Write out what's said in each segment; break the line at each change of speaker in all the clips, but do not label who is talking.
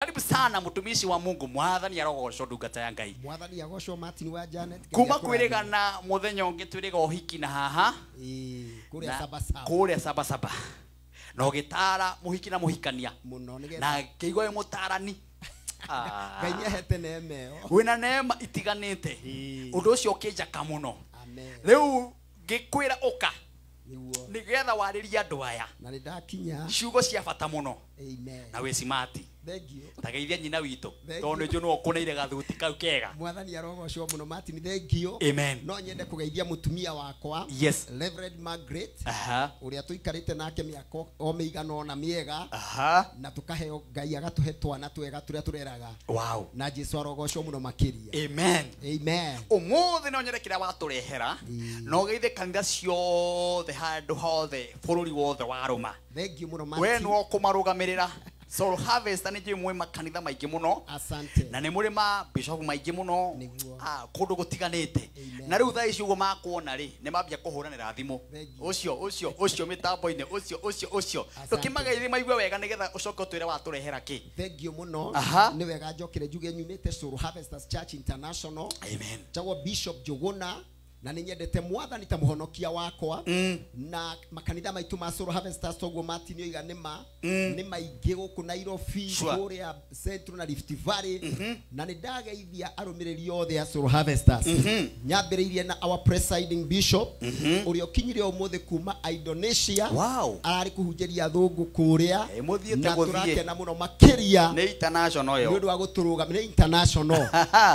Karibu sana mtumishi wa Mungu mwathani arogocwo ndungata ya Ngai.
Mwathani agocwo Martin wa Janet.
Kuma kwirigana muthenya ungi twiriga uhiki na haha.
Kuria sabasaba.
Kuria sabasaba. Na ugitara muhiki na muhikania.
Muno nigetha.
Na ngiigua wi mutarani.
Ngai niahete neema ĩyo.
Wina neema itiganite. Undu ucio ukinjaka muno.
Amen.
Riu ngikwira uka.
Niguo.
Nigetha waririe andu aya.
Na nindakinya.
Ciugo cia bata muno.
Amen.
Na wi smart.
Thank you.
Tageithia nyina witũ. Tondu nju no ukuneire gathuti kau kega.
Mwathani arogocwo muno Martin, thank you.
Amen.
No nyende kugeithia mutumia wakwa.
Yes.
Reverend Margaret.
Aha.
Uria tuikarite nake miaka o miigana ona miega.
Aha.
Na tukaheo Ngai agatuhe twana twega turia tureraga.
Wow.
Na Jesu arogocwo muno makiria.
Amen.
Amen.
Umuthi no nyende kiria waturehera. No geithie kanitha ciothe handu hothe bururi wothe wa Roma.
Thank you muno Martin.
We no kumarugamirira. Soul Harvester ni njui makanitha maingi muno.
Asante.
Na ni muri ma bishop maingi muno. Kundu gutiganite. Na riu thaa ici uguo makuona ri ni mambia kuhuranira thimu. Ucio ucio ucio mitambo-ini ucio ucio ucio. Tukimageithie maigue wega nigetha ucoke utwire waturehera ki.
Thank you muno. Ni wega njokire njuge nyumite Soul Harvesters Church International.
Amen.
Njagwo Bishop Njuguna. Na nĩ nyendete mwathani ta mũhonokia wakwa. Na makanitha maitũ ma Soul Harvesters toguo Martin oiga nĩ ma nĩ maingĩ gũkũ Nairobi, kũrĩa Central na Rift Valley. Na nĩ ndageithia arũmĩrĩri othe a Soul Harvesters. Nyambĩrĩirie na our presiding bishop ũrĩa ũkinyire ũmũthĩ kuma Indonesia.
Wow.
Ararĩ kũhunjĩria athũngũ kũrĩa.
Mũthiĩte
Na
gũthiĩ.
tũrakena mũno makĩria.
Nĩ international ĩyo.
Nĩ ũndũ wa gũtũrũgamĩrĩra international.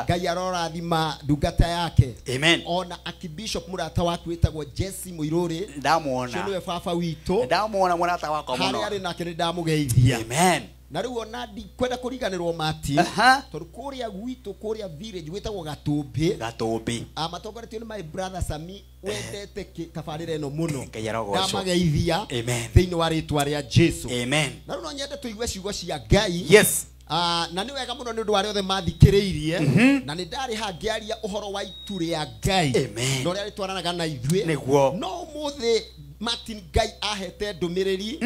Ngai arorathima ndungata yake.
Amen.
Ona Bishop murata waku witagwo Jesse Muiruri.
Ndamuona.
Cio niwe baba witũ.
Ndamuona murata wakwa muno.
Harĩa arĩ nake nĩ ndamugeithia.
Amen.
Na rĩu ona ndikwenda kũriganĩrwo Martin. Tondũ kũrĩa gwitũ kũrĩa village gwĩtagwo Gatũmbĩ.
Gatũmbĩ.
Matongoretio nĩ my brother Sami wendete tabarĩra ĩno mũno.
Ngai arogocwo.
Ndamageithia.
Amen.
Thĩinĩ wa rĩtwa rĩa Jesu.
Amen.
Na rĩu no nyende tũigue ciugo cia Ngai.
Yes.
Na nĩ wega mũno nĩ ũndũ wa arĩa othe mathikĩrĩirie. Na nĩ ndarĩ haha ngĩaria ũhoro wa itu rĩa Ngai.
Amen.
Na ũrĩa rĩtwaranaga na ithuĩ.
Nĩguo.
No ũmũthĩ Martin Ngai ahete ndũmĩrĩri.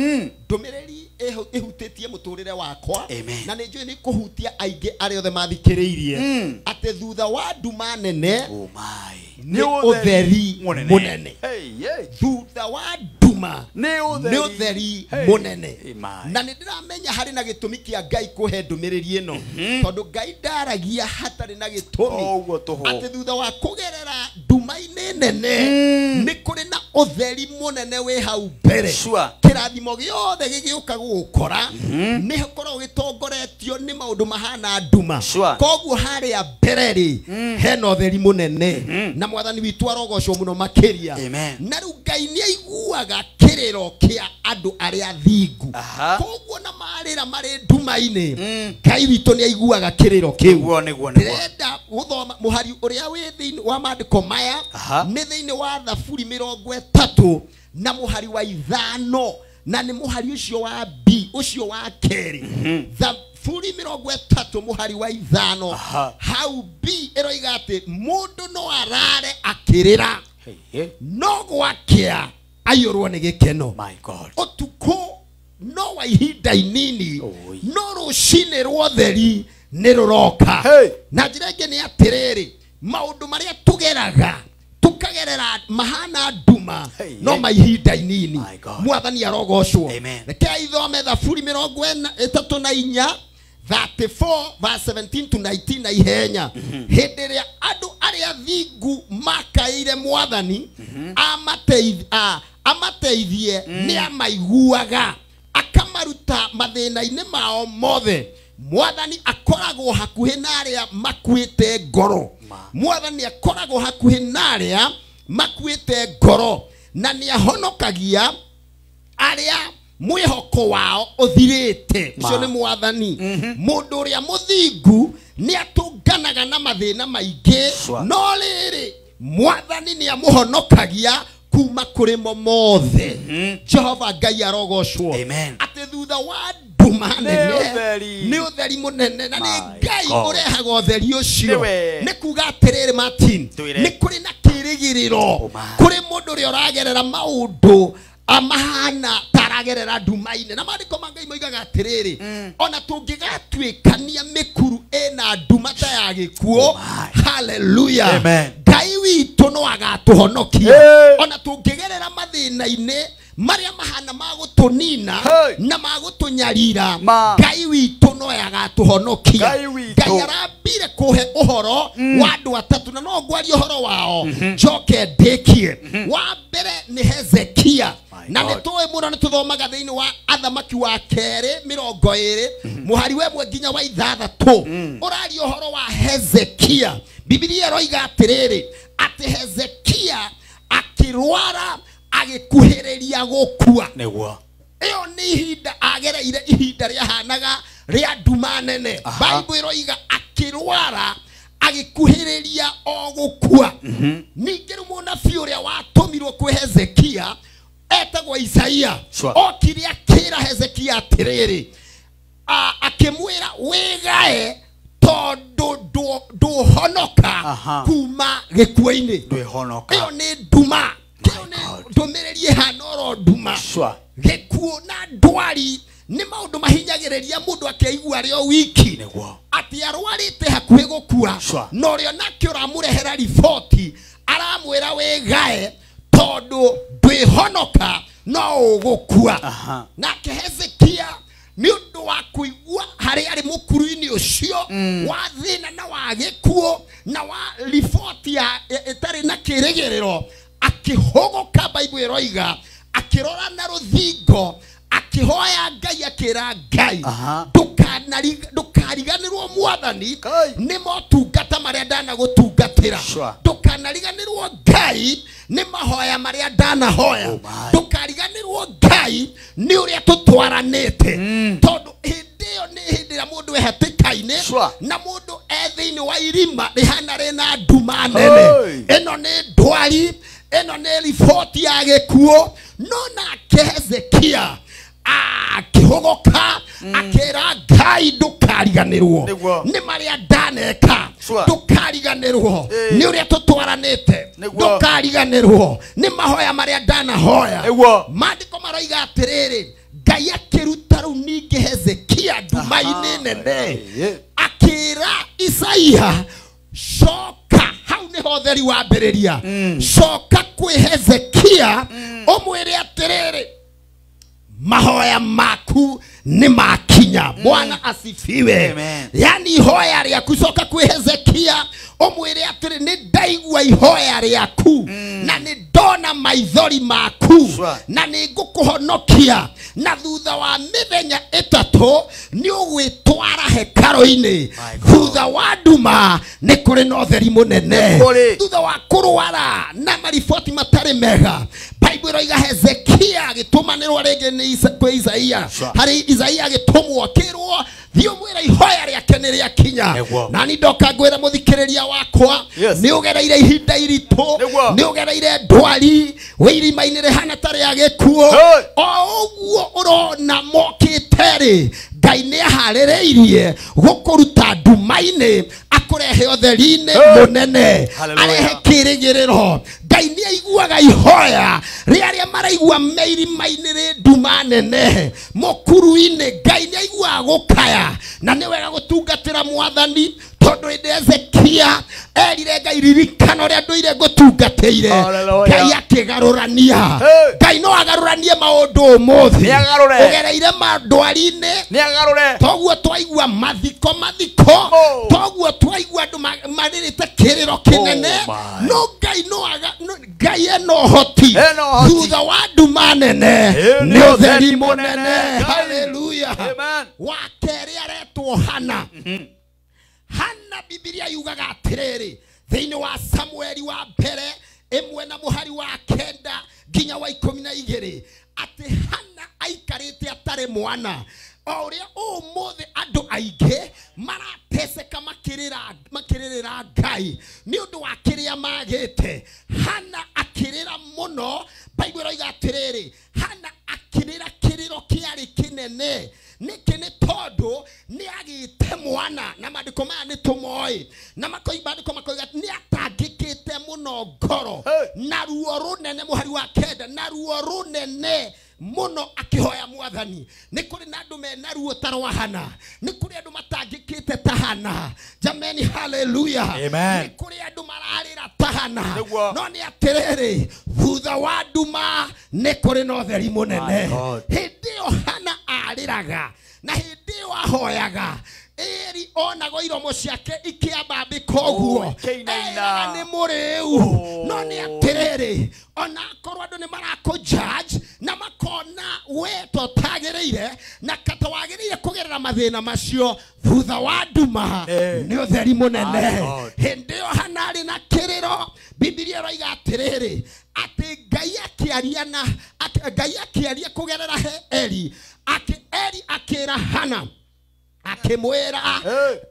Ndũmĩrĩri ĩhutĩtie mũtũrĩre wakwa.
Amen.
Na nĩ njũĩ nĩ kũhutia aingĩ arĩa othe mathikĩrĩirie. Atĩ thutha wa nduma nene,
Oh my.
nĩ ũtheri mũnene.
Hey, hey.
Thutha wa nduma
nĩ
ũtheri mũnene. Na nĩ ndĩramenya harĩ na gĩtũmi kĩa Ngai kũhe ndũmĩrĩri ĩno. Tondũ Ngai ndaragia hatarĩ na gĩtũmi.
Ũguo tũhũ.
Atĩ thutha wa kũgerera nduma-inĩ nene, nĩ kũrĩ na ũtheri mũnene wĩ hau mbere.
Sure.
Kĩrathimo gĩothe gĩgĩũka gũgũkora, nĩ gĩkoragwo gĩtongoretio nĩ maũndũ mahana nduma.
Sure.
Koguo harĩa mbere rĩ, hena ũtheri mũnene. Na mwathani witũ arogocwo mũno makĩria.
Amen.
Na rĩu Ngai nĩ aiguaga kĩrĩro kĩa andũ arĩa thingu. Koguo na marĩra marĩ nduma-inĩ, Ngai witũ nĩ aiguaga kĩrĩro kĩu.
Nĩguo, nĩguo, nĩguo.
Ndĩrenda gũthoma mũhari ũrĩa wĩ thĩinĩ wa maandĩko maya, nĩ thĩinĩ wa Thaburi 30 na mũhari wa 5, na nĩ mũhari ũcio wa B, ũcio wa kerĩ. Thaburi 30 mũhari wa 5. Hau B ĩroiga atĩ mũndũ no arare akĩrĩra, no gwakĩa aiyũrwo nĩ gĩkeno.
My God.
Ũtukũ no wa ihinda inini, no rũcinĩ rwa ũtheri nĩ rũroka. Na njĩra ĩngĩ nĩ atĩrĩrĩ, maũndũ marĩa tũgeraga tukagerera mahana nduma, no maihinda inini. Mwathani arogocwo. Reke ithome Thaburi 34 34 verse 17 to 19 na ihenya. Hĩndĩ ĩrĩa andũ arĩa thingu makaĩire mwathani, amateithie, nĩ amaiguaga, akamaruta mathĩna-inĩ mao mothe. Mwathani akoragwo hakuhĩ na arĩa makuĩte ngoro. Mwathani akoragwo hakuhĩ na arĩa makuĩte ngoro, na nĩ ahonokagia arĩa mwĩhoko wao ũthirĩte. Ũcio nĩ mwathani. Mũndũ ũrĩa mũthingu nĩ atũnganaga na mathĩna maingĩ, no rĩrĩ mwathani nĩ amũhonokagia kuma kũrĩ mo mothe. Jehova Ngai arogocwo. Atĩ thutha wa nduma nene nĩ ũtheri mũnene, na nĩ Ngai ũrehaga ũtheri ũcio. Nĩ kuga atĩrĩrĩ Martin, nĩ kũrĩ na kĩrĩgĩrĩro kũrĩ mũndũ ũrĩa ũragerera maũndũ amahana Ũragerera nduma-inĩ na maandĩko ma Ngai moigaga atĩrĩrĩ ona tũngĩgatuĩkania mĩkuru ĩna nduma ta ya gĩkuũ hallelujah Ngai witũ no agatũhonokia ona tũngĩgerera mathĩna-inĩ marĩa mahana magũtũnina na magũtũnyarira Ngai witũ no agatũhonokia Ngai arambire kũhe ũhoro wa andũ atatũ na no ngwarie ũhoro wao njoke ndĩkie wa mbere nĩ Hezekia na nĩ tũĩ mũno nĩ tũthomaga thĩinĩ wa athamaki wa kerĩ 20 mũhari wa 1 nginya wa 6 ũraria ũhoro wa Hezekia Biblia ĩroiga atĩrĩrĩ atĩ Hezekia akĩrwara agĩkuhĩrĩria gũkua nĩguo ĩyo nĩ ihinda agereire ihinda rĩahanaga rĩa nduma nene Bible ĩroiga akĩrwara agĩkuhĩrĩria o gũkua ningĩ rĩu mũnabii ũrĩa watũmirwo kwĩ Hezekia etagwo Isaia okire akĩra Hezekia atĩrĩrĩ akĩmwĩra wĩgae tondũ ndũhonoka kuma gĩkuũ-inĩ ĩyo nĩ nduma ndũmĩrĩri ĩhana oro nduma gĩkuũ na ndwari nĩ maũndũ mahinyagĩrĩria mũndũ akĩigua arĩ o wiki atĩ arwarĩte hakuhĩ gũkua na ũrĩa nake ũramũrehera riboti aramwĩra wĩgae tondũ ndwĩhonoka no ũgũkua nake Hezekia nĩ ũndũ wa kũigua harĩa arĩ mũkuru-inĩ ũcio wa thĩna na wa gĩkuũ na wa riboti ĩtarĩ na kĩrĩgĩrĩro akĩhũgũka Bible ĩroiga akĩrora na rũthingo akĩhoya Ngai akĩra Ngai ndũkariganĩrwo mwathani nĩ motungata marĩa ndanagũtungatĩra ndũkanariganĩrwo Ngai nĩ mahoya marĩa ndanahoya ndũkariganĩrwo Ngai nĩ ũrĩa tũtwaranĩte tondũ hĩndĩ ĩyo nĩ hĩndĩ ĩrĩa mũndũ e hatĩka-inĩ na mũndũ e thĩinĩ wa irima rĩhana rĩna nduma nene ĩno nĩ ndwari ĩno nĩ riboti ya gĩkuũ no nake Hezekia akĩhũgũka akĩra Ngai ndũkariganĩrwo nĩ marĩa ndaneka ndũkariganĩrwo nĩ ũrĩa tũtwaranĩte ndũkariganĩrwo nĩ mahoya marĩa ndanahoya maandĩko maroiga atĩrĩrĩ Ngai akĩruta rĩu ningĩ Hezekia nduma-inĩ nene akĩra Isaia coka hau nĩho ũtheri wambĩrĩria coka kwĩ Hezekia ũmwĩre atĩrĩrĩ mahoya maku nĩ makinya Bwana asifiwe yani ihoya rĩaku coka kwĩ Hezekia ũmwĩre atĩrĩ nĩ ndaigua ihoya rĩaku na nĩ ndona maithori maku na nĩ ngũkũhonokia na thutha wa mĩthenya 3 nĩ ũgwĩtwara hekarũ-inĩ thutha wa nduma nĩ kũrĩ na ũtheri mũnene thutha wa kũrwara na mariboti matarĩ mega Bible ĩroiga Hezekia agĩtũmanĩrwo rĩngĩ nĩ kwĩ Isaia harĩ Isaia agĩtũmwo akĩrwo thiĩ ũmwĩre ihoya rĩake nĩ rĩakinya na niĩ ndoka ngwĩre mũthikĩrĩria wakwa nĩ ũgereire ihinda iritũ nĩ ũgereire ndwari wĩ irima-inĩ rĩhana ta rĩa gĩkuũ o ũguo ũrona mokĩte rĩ Ngai nĩ aharĩrĩirie gũkũruta nduma-inĩ akũrehe ũtheri-inĩ mũnene arehe kĩrĩgĩrĩro Ngai nĩ aiguaga ihoya rĩa arĩa maraigua me irima-inĩ rĩ nduma nene mũkuru-inĩ Ngai nĩ aiguaga gũkaya na nĩ wega gũtungatĩra mwathani tondũ hĩndĩ Hezekia erire Ngai ririkana ũrĩa ndũire ngũtungatĩire Ngai akĩgarũrania Ngai no agarũranie maũndũ ũmũthĩ ũgereire mandwari-inĩ toguo twaigua mathiko toguo twaigua andũ marĩrĩte kĩrĩro kĩnene no Ngai no Ngai ena ũhoti thutha wa nduma nene nĩ ũtheri mũnene haleluya wa kerĩ aretwo Hana Hana Biblia yugaga atĩrĩrĩ thĩinĩ wa Samueli wa mbere 1 na mũhari wa 9 nginya wa 12 atĩ Hana aikarĩte atarĩ mwana o ũrĩa ũmũthĩ andũ aingĩ marateseka makĩrĩrĩra Ngai nĩ ũndũ wa kĩrĩa magĩte Hana akĩrĩra mũno Bible ĩroiga atĩrĩrĩ Hana akĩrĩra kĩrĩro kĩarĩ kĩnene nĩkĩ nĩ tondũ nĩ agĩte mwana na maandĩko maya nĩ tũmoĩ na maandĩko makoiga nĩ atangĩkĩte mũno ngoro na ruo rũnene mũhari wa 9 na ruo rũnene Mũno akĩhoya mwathani. Nĩ kũrĩ na andũ mena ruo ta rwa Hana. Nĩ kũrĩ andũ matangĩkĩte ta Hana. Jameni, haleluya. Nĩ kũrĩ andũ mararĩra ta Hana. No nĩ atĩrĩrĩ, thutha wa nduma nĩ kũrĩ na ũtheri mũnene. Hĩndĩ ĩyo Hana arĩraga na hĩndĩ ĩyo ahoyaga, Eri onago iromo ciake ikĩambambĩka ũguo, eraga nĩ mũrĩu. No nĩ atĩrĩrĩ, ona akorwo andũ nĩ marakũ judge na makona we to tagĩrĩire na kata wagĩrĩire kũgerera mathĩna macio, thutha wa nduma nĩ ũtheri mũnene. Hĩndĩ ĩyo Hana arĩ na kĩrĩro, Bibilia ĩroiga atĩrĩrĩ, atĩ Ngai akĩaria na Ngai akĩaria kũgerera he Eri. Eri akĩra Hana akĩmwĩra,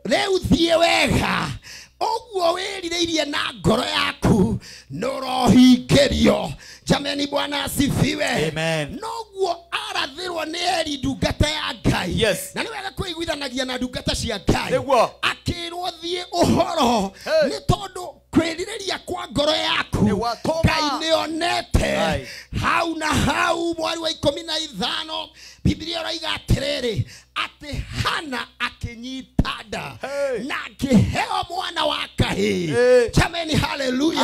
rĩu thiĩ wega, ũguo wĩrirĩirie na ngoro yaku nĩũrohingĩrio. Jameni, Bwana asifiwe. Noguo arathĩrwo nĩ Eri ndungata ya Ngai. Na nĩ wega kwĩiguithanagia na ndungata cia Ngai. Akĩrwo thiĩ ũhoro, nĩ tondũ kwĩrirĩria kwa ngoro yaku Ngai nĩonete. Hau na hau mweri wa 15 Bibilia ĩroiga atĩrĩrĩ, atĩ Hana akĩnyita nda na akĩheo mwana wa kahĩĩ. Jameni, haleluya.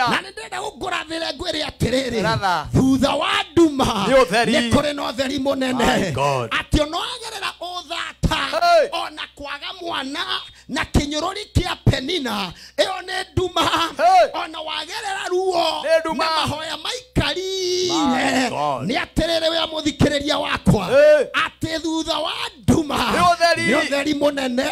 Na nĩ ndĩrenda gũkũrathĩra ngwĩre atĩrĩrĩ, thutha wa nduma nĩ kũrĩ na ũtheri mũnene. Atĩ ona wagerera ũthata ona kwaga mwana na kĩnyũrũri kĩa Penina, ĩyo nĩ nduma. Ona wagerera ruo na mahoya maikarire, nĩ atĩrĩrĩ we mũthikĩrĩria wakwa, atĩ thutha wa nduma nĩ ũtheri mũnene.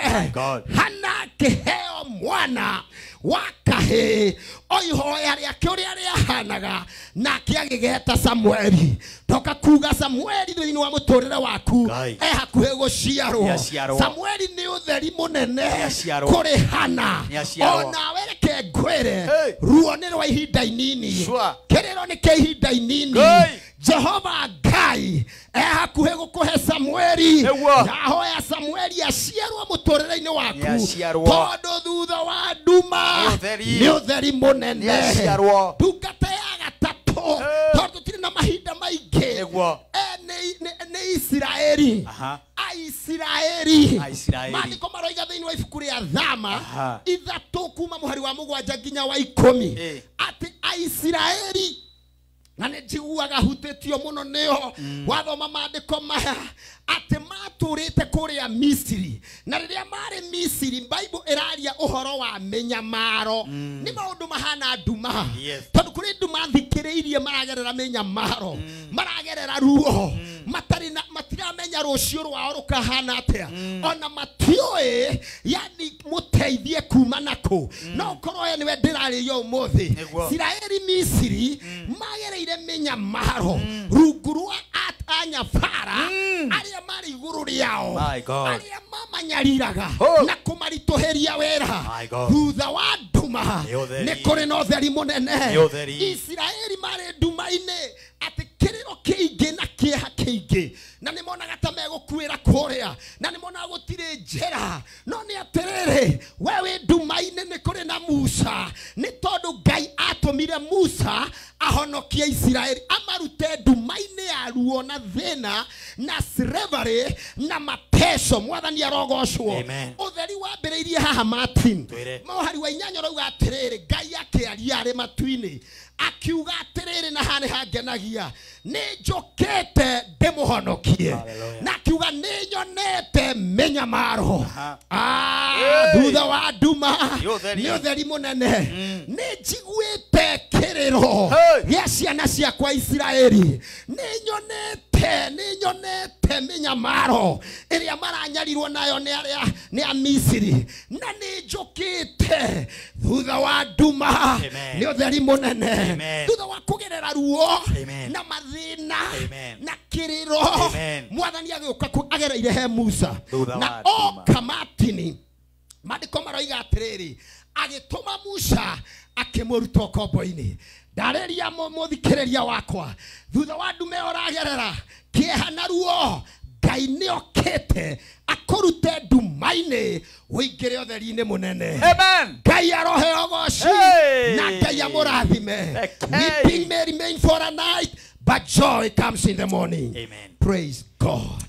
Hana akĩheo mwana wa kahĩĩ, o ihoya rĩake ũrĩa rĩahanaga, nake agĩgeta Samueli. Toka kuga Samueli thĩinĩ wa mũtũrĩre waku e hakuhĩ gũciarwo. Samueli nĩ ũtheri mũnene kũrĩ Hana. Onawe reke ngwĩre, ruo nĩ rwa ihinda inini, kĩrĩro nĩ kĩa ihinda inini. Jehova Ngai e hakuhĩ gũkũhe Samueli. Ndahoya Samueli aciarwo mũtũrĩre-inĩ waku, tondũ thutha wa nduma nĩ ũtheri mũnene. Ndungata ya gatatũ, tondũ tũtirĩ na mahinda maingĩ, nĩ Isiraeli. Aisiraeli. Maandĩko maroiga thĩinĩ wa ibuku rĩa Thama 3 kuma mũhari wa 7 nginya wa 10, atĩ Aisiraeli, na nĩ njiguaga hutĩtio mũno nĩo wathoma maandĩko maya, atĩ matũrĩte kũrĩa Misiri. Na rĩrĩa marĩ Misiri, Bible ĩraria ũhoro wa mĩnyamaro. Nĩ maũndũ mahana nduma, tondũ kũrĩ nduma thikĩrĩirie maragerera mĩnyamaro, maragerera ruo, matarĩ na matiramenya rũciũ rwao rũkahana atĩa, ona matiũĩ yani mũteithie kuma nakũ. No ũkorwo we nĩwe ndĩrarĩria ũmũthĩ. Isiraeli Misiri magereire mĩnyamaro rungu rwa anyabara arĩa marĩ igũrũ rĩao, arĩa mamanyariraga na kũmaritũhĩria wĩra. Thutha wa nduma nĩ kũrĩ na ũtheri mũnene. Isiraeli marĩ nduma-inĩ, atĩ kĩrĩro kĩingĩ na kĩeha kĩingĩ, na nĩ monaga ta megũkuĩra kũrĩa, na nĩ monaga gũtirĩ njĩra. No nĩ atĩrĩrĩ, we wĩ nduma-inĩ nĩ kũrĩ na Musa, nĩ tondũ Ngai atũmire Musa ahonokie Isiraeli, amarute nduma-inĩ ya ruo na thĩna na slavery na mateso. Mwathani arogocwo. Ũtheri wambĩrĩirie haha Martin. Mũhari wa 8 ũrauga atĩrĩrĩ, Ngai akĩaria arĩ matu-inĩ akiuga atĩrĩrĩ, na haha nĩ hangenagia, nĩ njũkĩte ndĩmũhonokie, na akiuga nĩ nyonete mĩnyamaro. Thutha wa nduma nĩ ũtheri mũnene. Nĩ njiguĩte kĩrĩro gĩa ciana ciakwa Isiraeli, nĩ nyonete mĩnyamaro ĩrĩa maranyarirwo nayo nĩ arĩa nĩ a Misiri, na nĩ njũkĩte. Thutha wa nduma nĩ ũtheri mũnene. Thutha wa kũgerera ruo na mathĩna na kĩrĩro, mwathani agĩũka agereire he Musa na oka Martini. Maandĩko maroiga atĩrĩrĩ, agĩtũma Musa akĩmũruta ũkombo-inĩ. Ndarĩria mũthikĩrĩria wakwa, thutha wa ndume ũragerera kĩeha na ruo, Ngai nĩokĩte akũrute nduma-inĩ ũingĩre ũtheri-inĩ mũnene. Ngai aroheo goci na Ngai amũrathime. Weeping may remain for a night, But joy comes in the morning.
Amen.
Praise God.